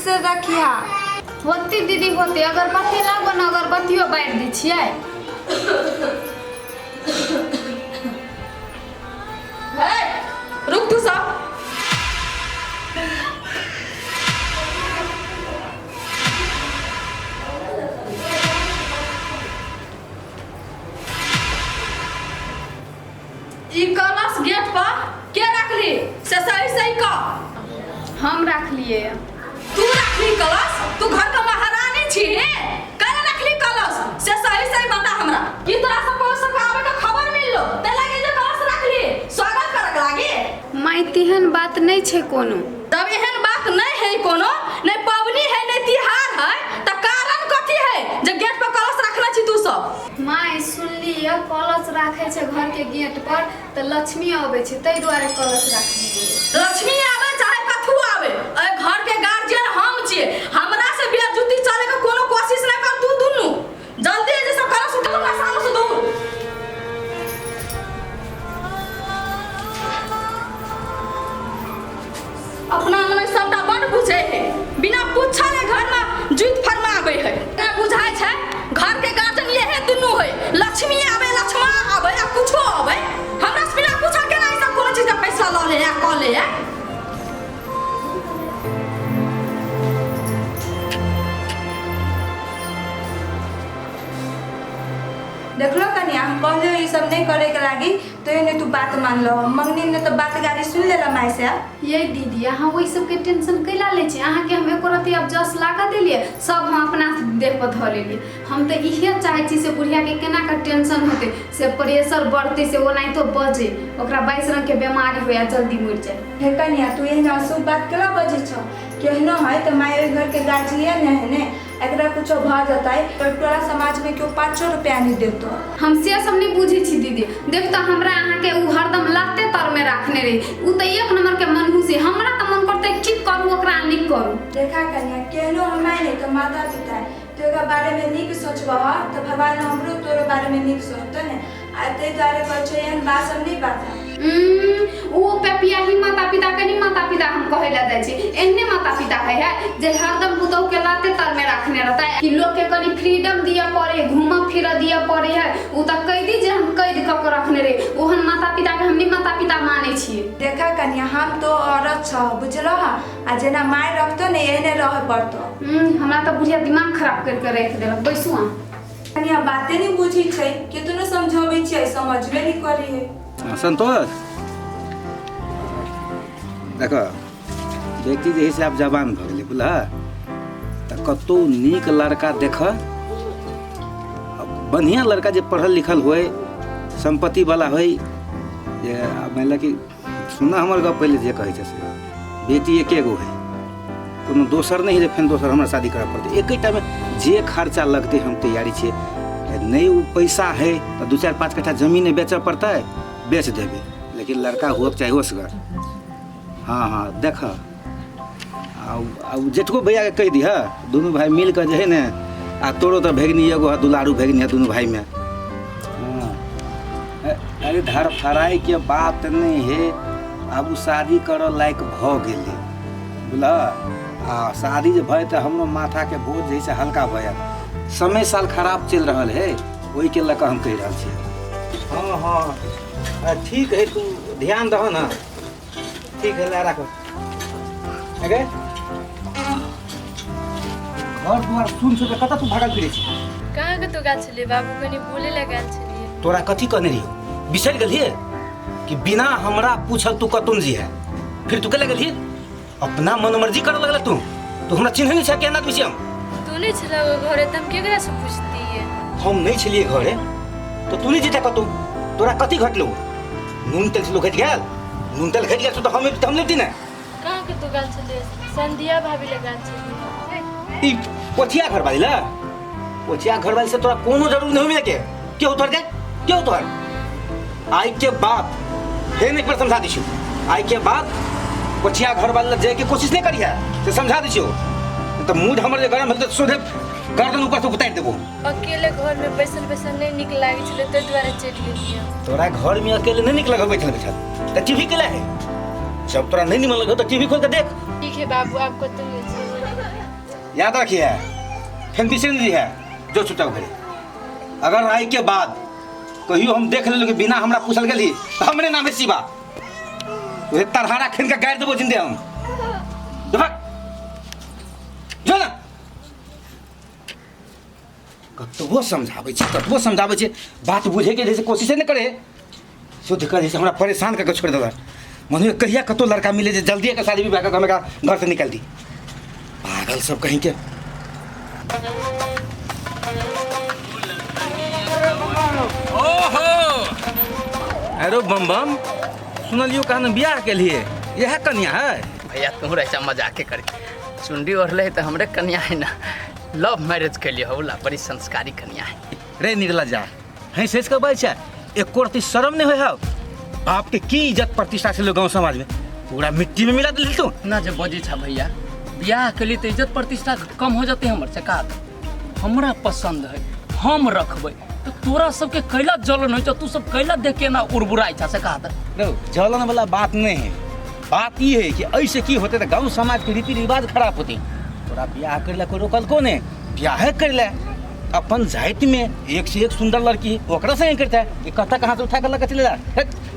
से रखिया। होती दीदी होती, अगरबत्ती लागो ने, अगरबत्तियो बारि दै छियै। हे, रुक तू सब। ई कलश गेट पर के रखली से सही सही कह। हम रखलिए। तू रखली कलश? तू घर के महारानी छी, केना रखली कलश से सही सही बता हमरा। की तोरा सब को सब आवे के खबर मिललो ते लागे जे कलश रखली स्वागत करक लागे? माय तेहन बात नहीं छै कोनो। तब एहन बात नहीं है कोनो, नहीं पबनी है नहीं तिहार है, त कारण कथी है जे गेट पर कलश रखने छी तू सब? माय सुनलियै कलश राखै छै घर के गेट पर तऽ लक्ष्मी अबै छै, ताहि दुआरे कलश राखलियै। लक्ष्मी आवे चाहे कथू आवे, एहि घर के गार्जियन हम छियै, हमरा से बेइज्जती चले के कोनो कोशिश ना कर तू दुनू। जल्दी जे सब कलश उठा हमरा सामने से दूर। अपना मने सबटा बड बुझे है, बिना पूछले घर में जुइत फरमावे है। ना बुझाय छै घर के गार्जियन यहे दुनू है, लक्ष्मी आवे लक्ष्मा आवे या कुछो आवे, हमरा से बिना पूछल केना ई सब कोनो चीज के फैसला ल ले या क ले या। देखलो कनिया, हम कहलियो ई सब नहीं करे के लागी तो ये तू बात मान लो। मंगनी ने तो बात गाली सुन लेला माय से। ये दीदी अहाँ ओहि सबके टेंशन कैला लै छी? अहाँके हम एको रत्ती आब जस लागा देलियै, सब हम अपना देह पर धऽ लेलियै। हम तऽ इहे चाहै छी से बुढ़ियाके केना कऽ टेंशन होतै, से प्रेशर बढ़तै, से ओनाहितो बजै, ओकरा 22 रंगके बीमारी होय आ जल्दी मरि जाय। हे कनिया, तू एहन अशुभ बात केला बजै छौ? केहनो है तऽ माय ओहि घर के गार्जियन है ने, एकरा कुछो भऽ जेतै तऽ टोला समाज में केओ 5 रुपया नहीं देतो। हम से सब नहीं बुझै छी दीदी। देख तऽ हमरा अहाँके उ हरदम लाते तर में राखने रही, उ तऽ एक नंबर के मनहूस है। हमरा तऽ मन करतै की करू ओकरा नीक करू। देखा कनिया, केहनो हमाय नहीं तो माता पिता है, तो एकरा बारे में नीक सोचबह तऽ भगवान हमरो तोरो बारे में नीक सोचतो ने, आ ताहि दुआरे कहै छौ एहन बात सब नहीं बात। ओ पेपियाही माता पिता के नहीं माता पिता हम कहे ला जाइ छी, एहने माता पिता है, है जे हरदम पुतोह के लाते तर में रखने रहता है कि लोग के कनी फ्रीडम दिया पड़े, घूम फिर दिया पड़े है। उ त कैदी जे हम कैद क के रखने रहे, ओहन माता पिता के हम नहीं माता पिता माने छी। देखा कनिया, हम तो औरत छ बुझलो हा, आ जेना माय रखतो ने एहने रहे पड़तो। हमरा त बुढ़िया दिमाग खराब कर के रख देलक। बैसू अहाँ। कनिया बाते नहीं बुझी छै, केतनो समझाबै छियै समझबे नहीं करी है। संतोष देख, बेटी जे है से आब जवान भऽ गेलै बुझलह, तऽ कतहु नीक लड़का देख, बढ़िआँ लड़का जे पढ़ल लिखल होय, सम्पत्ति वाला होय, जे मानि लए कि सुनऽ हमर गप पहिले जे कहै छै से, बेटी एके गो है, कोनो दोसर नहि है जे फेर दोसर हमरा शादी करऽ पड़तै। एकेटामे जे खर्चा लगतै हम तैयारी छियै। नहि ओ पैसा है तऽ 2 4 5 कट्ठा जमीन बेचऽ पड़तै, बेच देबै, लेकिन लड़का हुअके चाही होशगर। हाँ हाँ देख, आ जेठको भैयाके कहि दिहऽ, दुनू भाइ मिल कऽ जे है ने, आ तोरो तऽ भगिनी एगो है, दुलारू भगिनी है दुनू भाइमे। हाँ अरे धरफड़ाइके बात नहि है, आब ओ शादी करऽ लायक भऽ गेलै बुझलह। आ शादी जे भऽ जेतै हमरो माथाके बोझ जे है से हल्का भऽ जायत। समय साल खराब चलि रहल है, ओहिके लऽ कऽ हम कहि रहल छियै। हाँ हाँ ठीक है, तू ध्यान दह ना। ठीक है, ला राख। अगे घर दुआर सुन सुन कतऽ तू भागल फिरै छी? कहाँ कतौ गेल छलियै बाबू, कनी बोले लए गेल छलियै। तोरा कथी कहने रहियौ? बिसरि गेलियै कि बिना हमरा पूछल तू कतौ जी है, फिर तू केला गेलियै? अपना मन मर्जी करऽ लगल तू। तू हमरा चिन्है नहि छै, केहन आदमी छी हम? तू नहि छलह घरे तऽ हम केकरा से पूछतियै? हम नहि छलियै घरे तऽ तू नहि जेता कतौ? तोरा कथी घटलौ? नून तेल से घटि गेल? नून तेल घटि गेल तऽ हम लेती ने। कहाँ कतौ गेल छलियै? संध्या भाभी लग गेल छलियै। ई पोथिया घरवाली ला, पोथिया घरवाली से तोरा कोनो जरूरी नहीं मिले के के उतर दे के उतर। आई के बाद फेर एक बार समझा दी छु, आई के बाद पोथिया घरवाली ला जाए के कोशिश नहीं करी है से समझा दी छु, तो मूड हमर जे गरम भेल तऽ सोधे गर्दन ऊपर से उतारि देबो। अकेले घर में बैसल बैसल नहीं नीक लागै छलै ताहि दुआरे चलि गेलियै। तोरा घर में अकेले नहीं नीक लगल बैठल बैठल तऽ टीवी केला है? जब तोरा नहीं निमन लगल तऽ टीवी खोल के देख। ठीक है बाबू, आब कतौ नहि जेबै। याद रखिए, फेन बिसरि नहीं है जो चुपचाप घरे। अगर आई के बाद कहियो हम देख लेलू कि बिना हमरा पूछल गेली तऽ हमरे नाम है शिवा। उहे तरहारा खेन के गाड़ि देबो जिंदे हम। जो भाग। जो ना। कतबो समझाबै छी, कतबो समझाबै छी, बात बुझैके जे छै कोशिशे नहि करे। शुद्ध कर जे हमरा परेशान कऽ के छोड़ि देलक। मने कहिया कतौ लड़का मिले जे जल्दी एकर शादी विवाह कऽ के हम एकरा घर से निकालि दी। पागल सब कहीं के। ओहो अरे बम बम, सुनलियो कहन बियाह के लिए यह कन्या है। भैया तुम ऐसा मजाके करे, चुंडी ओढ़ले है तो हमरे कन्या है ना, लव मैरिज के लिए होला, बड़ी संस्कारी कन्या है। रे निर्लज्जा है शेष के बात छै, एको रत्ती शर्म नहीं होय हौ। बाप के की इज्जत प्रतिष्ठा से लोग गांव समाज में पूरा मिट्टी में मिला दिल तू। ना जब बजे छा भैया, बियाह के लिए तो इज्जत प्रतिष्ठा कम हो जाते हमर से। का हमरा पसंद है हम रखबै, तो तोरा सबके कैला जलन होइ छौ, तू सब कैला देख के ना उड़बुड़ाइ छा से का। जलन वाला बात नहीं है, बात ई है कि ऐसे की होते तो गांव समाज के रीति रिवाज खराब होते। तोरा बियाह कर ला कोई रोकल को ने, बियाह कर ले अपन जाति में एक से एक सुंदर लड़की ओकरा से करता है, ये कथा कहाँ से उठा कर लगा चले जा।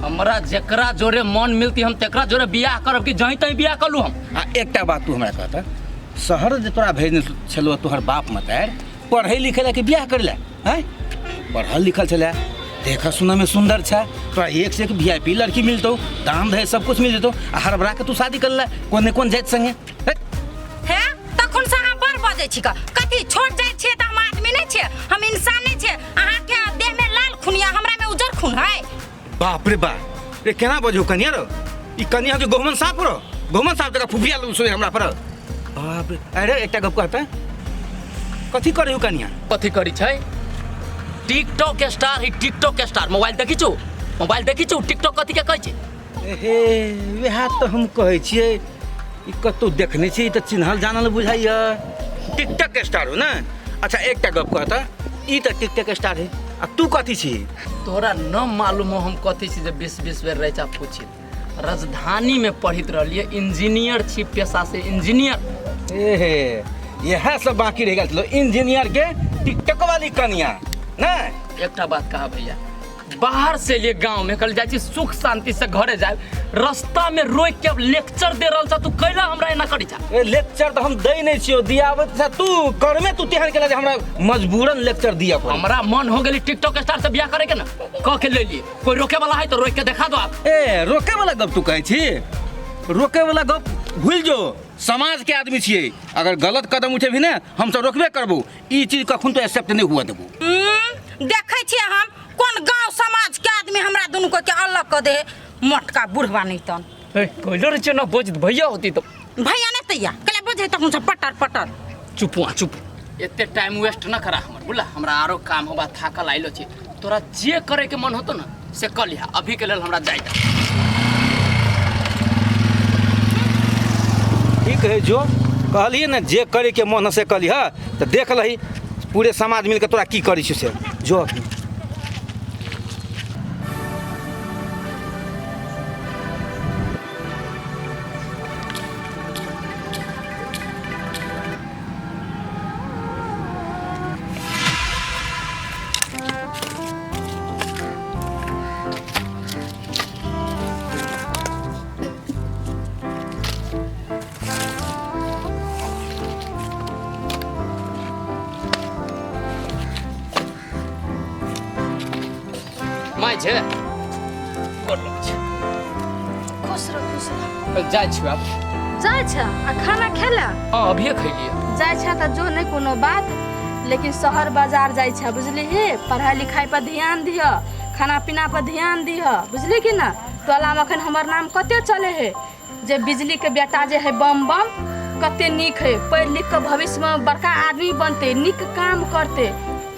हमरा जेकरा जोरे मन मिलती हम तेकरा जोरे बियाह करब कि जहीं तहीं बियाह कर लू हम। आ एकटा बात तू हमरा कहता, शहर जे तोरा भेजने छलो तोहर बाप मतार पढ़े लिखे ला कि बियाह कर ले हैं, पढ़ल लिखल छले, देख सुन में सुंदर छे, तोरा एक से एक वीआईपी लड़की मिलतो, दाम धे सब कुछ मिल जेतो, आ हड़बड़ा के तू शादी कर ले कोने कोन जाति संगे। हे तखन से अहाँ बड़ बजै छी कथी छोट जाति छियै तऽ हम आदमी नहि छियै, हम इंसान नहि छियै? अहाँके देह में लाल खून या हमरा में उजर खून है। बाप रे बाप रे, केना बजू कनिया रो, ई कनिया के गहुमन साफ रो, गहुमन साफ जगह फुफिया लू सुने हमरा पर। बाप रे, अरे एकटा गप कहता कथी करै कनिया? कथी करी छै? टिकटॉक स्टार है, टिकटॉक स्टार। मोबाइल देखी छौ, मोबाइल देखी छौ, टिकटॉक कथी के कहै छै? हे वएह तऽ हम कहै छियै, ई कतौ देखने छियै तऽ चिन्हल जानल बुझाइया, टिकटॉक स्टार हो ना। अच्छा एकटा गप कहता, ई तऽ टिकटॉक स्टार है आ तू कथी छी? तोरा न मालूम हो हम कथी छी जे 20-20 बेर रह जा पूछित। राजधानी में पढ़ित रहलियै, इंजीनियर छी पेशा से इंजीनियर। एहे इएह सब बाकी रह गेल छलो इंजीनियर के टिकटॉक वाली कनिया ना। एकटा बात कहा भैया, बाहर से लिए गांव में कल जाइ छी सुख शांति से घरे जाए, रास्ता में रोक के अब लेक्चर दे रहल छा, तू कैला हमरा एना करी छा? ए लेक्चर तऽ हम दै नहि छियौ, दियाबत छा तू करमे, तू तेहन केला जे हमरा मजबूरन लेक्चर दिया पड़े। हमरा मन हो गेली टिकटॉक स्टार से बियाह करे के ना, कह के ले लिए, कोई रोके वाला है तो रोक के देखा दो आप। ए रोके वाला गप तू कहै छी, रोके वाला गप भूल जो, समाज के आदमी छियै, अगर गलत कदम उठेबही ने हम सब रोकबे करबो, ई चीज कखन तो एक्सेप्ट नहीं हुआ देबो। देखै छियै हम कोन गांव समाज के आदमी हमरा दुनू के अलग क दे, मोटका बुढ़वा नहीं तन। ए कहलो रे ना बोझ भैया होती तो भैया नहीं तैया कले बोझे तखन से पटर पटर। चुप वहाँ चुप, एते टाइम वेस्ट न करा हमर, बुझला हमरा आरो काम होबा, थाकल आइलो छी, तोरा जे करे के मन होतो ना से कर लिहा, अभी के लेल हमरा जाय दे। ठीक है जो कहलिए ना जे करे के मन से कर लिहा, तो देख लही पूरे समाज मिलके तोरा की करी छु से जो। My छे गोर लगै छै। खुश रह खुश रह। जाइ छी आब। जाइ छ आ खाना खेला? हाँ अभिये खैलिए। जाइ छ तऽ जो नहीं कोनो बात, लेकिन शहर बाजार जाइ छ बुझली ही, पढ़ाई लिखाई पर ध्यान दिह, खाना पीना पर ध्यान दिह बुझली कि ना। टोला में अखन हमर नाम कते चले है, जे बिजली के बेटा जे है बम बम कते नीक है, पढ़ लिख के भविष्य में बड़का आदमी बनते, नीक काम करते,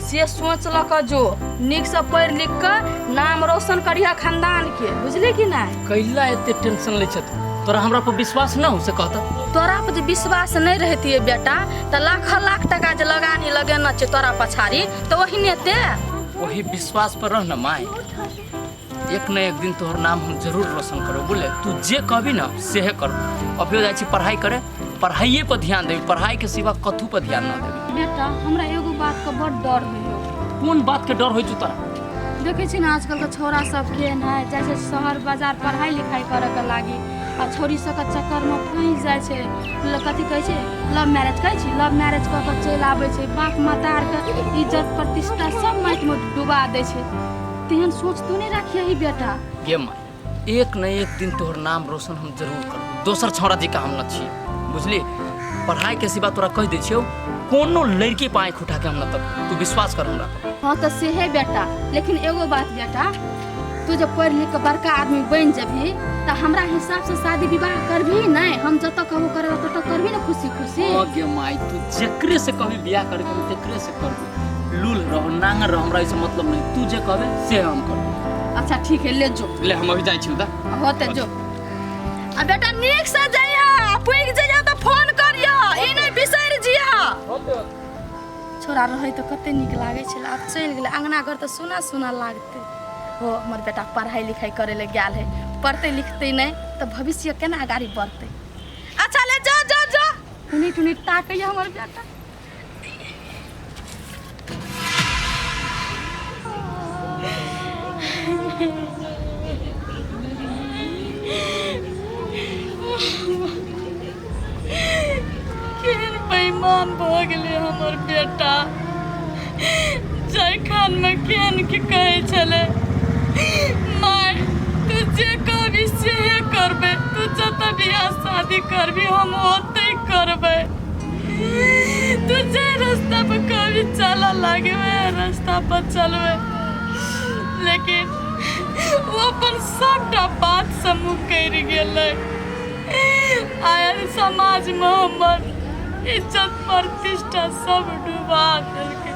से सोच ल के जो नीक से पढ़ लिख के नाम रोशन करिह खानदान के बुझली कि ना। कैला एते टेंशन लै छ तू? तोरा हमरा पर विश्वास न हो से कहता? तोरा पर जे विश्वास नहीं रहती बेटा तो लाख लाख टका जे लगानी लगेना छै तोरा पछाड़ी तो वही नेते। वही विश्वास पर रह न माय, एक न एक दिन तोहर नाम हम जरूर रोशन करब, बुझले? तू जे कहबी ना सेहे करब। अभियो जाइ छी पढ़ाई करे, पढ़ाइए पर ध्यान देबी, पढ़ाई के सिवा कथू पर ध्यान न देबी। बेटा हमरा एगो बात के बड़ डर होइयो। कोन बात के डर होइ छौ तोरा? देखै छी ने आजकल के छौड़ा सब केहन है, जाइ छै शहर बाजार पढ़ाई लिखाई करे के लागी आ छौड़ी सबके चक्करमे फँसि जाइ छै। कथी कहै छै, लव मैरिज कहै छै, लव मैरिज कऽ के चलि आबै छै, बाप मतारके इज्जत प्रतिष्ठा सब माटिमे डुबा दै छै। तेहन सोच तू नहि राखियही बेटा। गे माय, एक न एक दिन तोहर नाम रोशन हम जरूर करबो, दोसर छौड़ा जी का हम न छियै, बुझली? पढ़ाई के सिवा तोरा कहि दै छियौ कोनो लड़की पर आँखि उठा के हम न तकबो, तू विश्वास कर हमरा पर। हाँ तऽ सेहे बेटा, लेकिन एगो बात बेटा, तू जब पढ़ि लिख के बड़का आदमी बनि जेबही तऽ हमरा हिसाब से शादी विवाह करबही नहि? हम जतऽ कहबो करे ततऽ करबही ने खुशी खुशी? हाँ गे माय, तू जेकरे से कभी बियाह करे के तेकरे से करबो, लूल रहो नांगर रहो हमरा ऐसे मतलब नहीं, तू जे कहबे से हम करबो। अच्छा ठीक है, ले जो। ले हम अभी जाइ छी उदा। होते जो। आ बेटा नीक से जइहा, पुग जइहा तऽ फोन करिहा, ई नहि बिसरि जिहा। छोरा रहै तऽ कते नीक लागै छलै, आब चलि गेलै, अङ्गना घर तऽ सुना सुना लागतै। हो हमर बेटा पढ़ाई लिखाई करे ले गेल है, पढ़तै लिखतै नहि तऽ भविष्य केना अगाड़ी बढ़तै। अच्छा ले जो जो जो। टुनी टुनी ताकैया हमर बेटा। केहन बेईमान भऽ गेलै हमर बेटा, जैखानमे केहन की कहै छलै, माय तू जे कहबी सेहे करबै, तू जतऽ बियाह शादी करबी हम ओतै करबै, तू जे रास्ता पर कहबी चलऽ लागे वएह रास्ता पर चलबै। लेकिन ओ अपन सबटा बात से मुकरि गेलै। आयल समाजमे हमर इज्जत प्रतिष्ठा सब डुबा देलकै।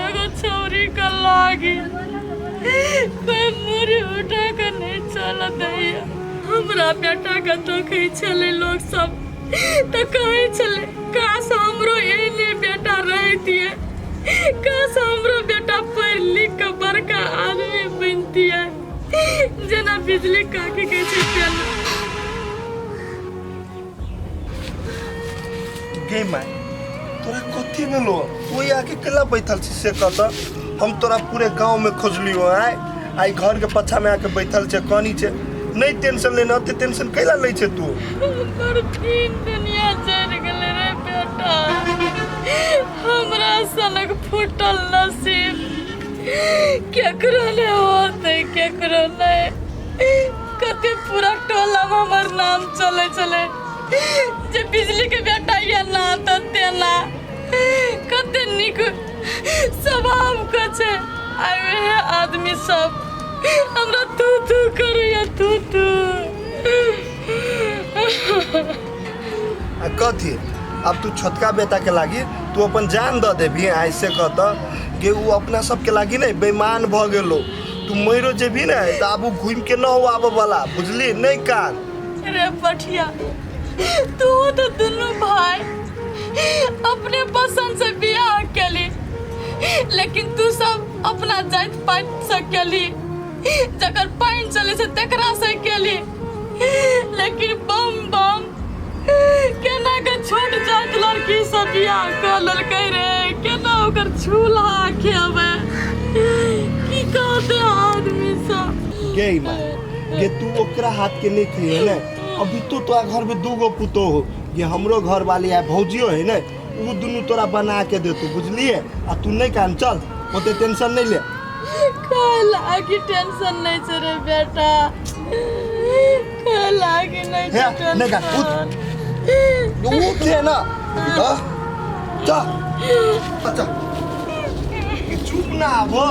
एगो छौरी के लागी कोई मूड़ी उठा के नहीं चल दैया। हमरा बेटा के देखै छलै लोक सब तऽ कहै छलै काश हमरो एहने बेटा रहितियै, काश हमरो बेटा पढ़ि लिख के बड़का आदमी बनतियै, जेना बिजली काकी कहै छै तेना। गे माय, तोरा कथी भेलो? तू आके केला बैठल छी से कह त। हम तोरा पूरे गांव में खोजलियो, आय आई घर के पछा में आके बैठल छे, कनी छे। नहीं टेंशन लेना, ओते टेंशन कैला लै छे तू? हमर तीन दुनिया जरि गेलै रे बेटा, हमरा सनक फूटल नसीब केकरो नहि होतै, केकरो नहि। कते पूरा टोला में हमर नाम चलै छलै जे बिजली के बेटा एना तऽ तेना, कते नीक स्वभाव के छै। आइ वएह आदमी सब हमरा तू तू करैया, तू तू। आ कथी अब तू छोटका बेटा के लागी तू अपन जान the देबी? ऐसे कह त कि उ अपना सबके लागी नहीं बेईमान भ गेलो। तू मरो जेबी ने त आब उ घूम के न हो आबे वाला, बुझली नहीं? कान रे पठिया, तू तो दुनू भाई अपने पसंद से बियाह केली, लेकिन तू सब अपना जाति पाति से केली, जकर पानि चले से तकरा से केली। लेकिन बम बम केना के छोट जाति लड़की से बियाह कऽ लेलकै रे, केना ओकर चूल्हा खेबै, की कहते आदमी सब। गे माय गे, तू ओकरा हाथ के नहीं खइहे ने। अभी तो तोरा घर में दूगो पुतोह हो, ये हमरो घर वाली है भौजियो है ने, वो दुनू तोरा बना के देतो, बुझलिए? आ तू नहीं कान, चल ओते टेंशन नहीं ले। खाए लागी टेंशन नहीं छै रे बेटा, खाए लागी नहीं छै हे, नहीं का, उठ। टेंशन। उठ ले ना, हाँ? चल अच्छा, ये चुप ना आबो।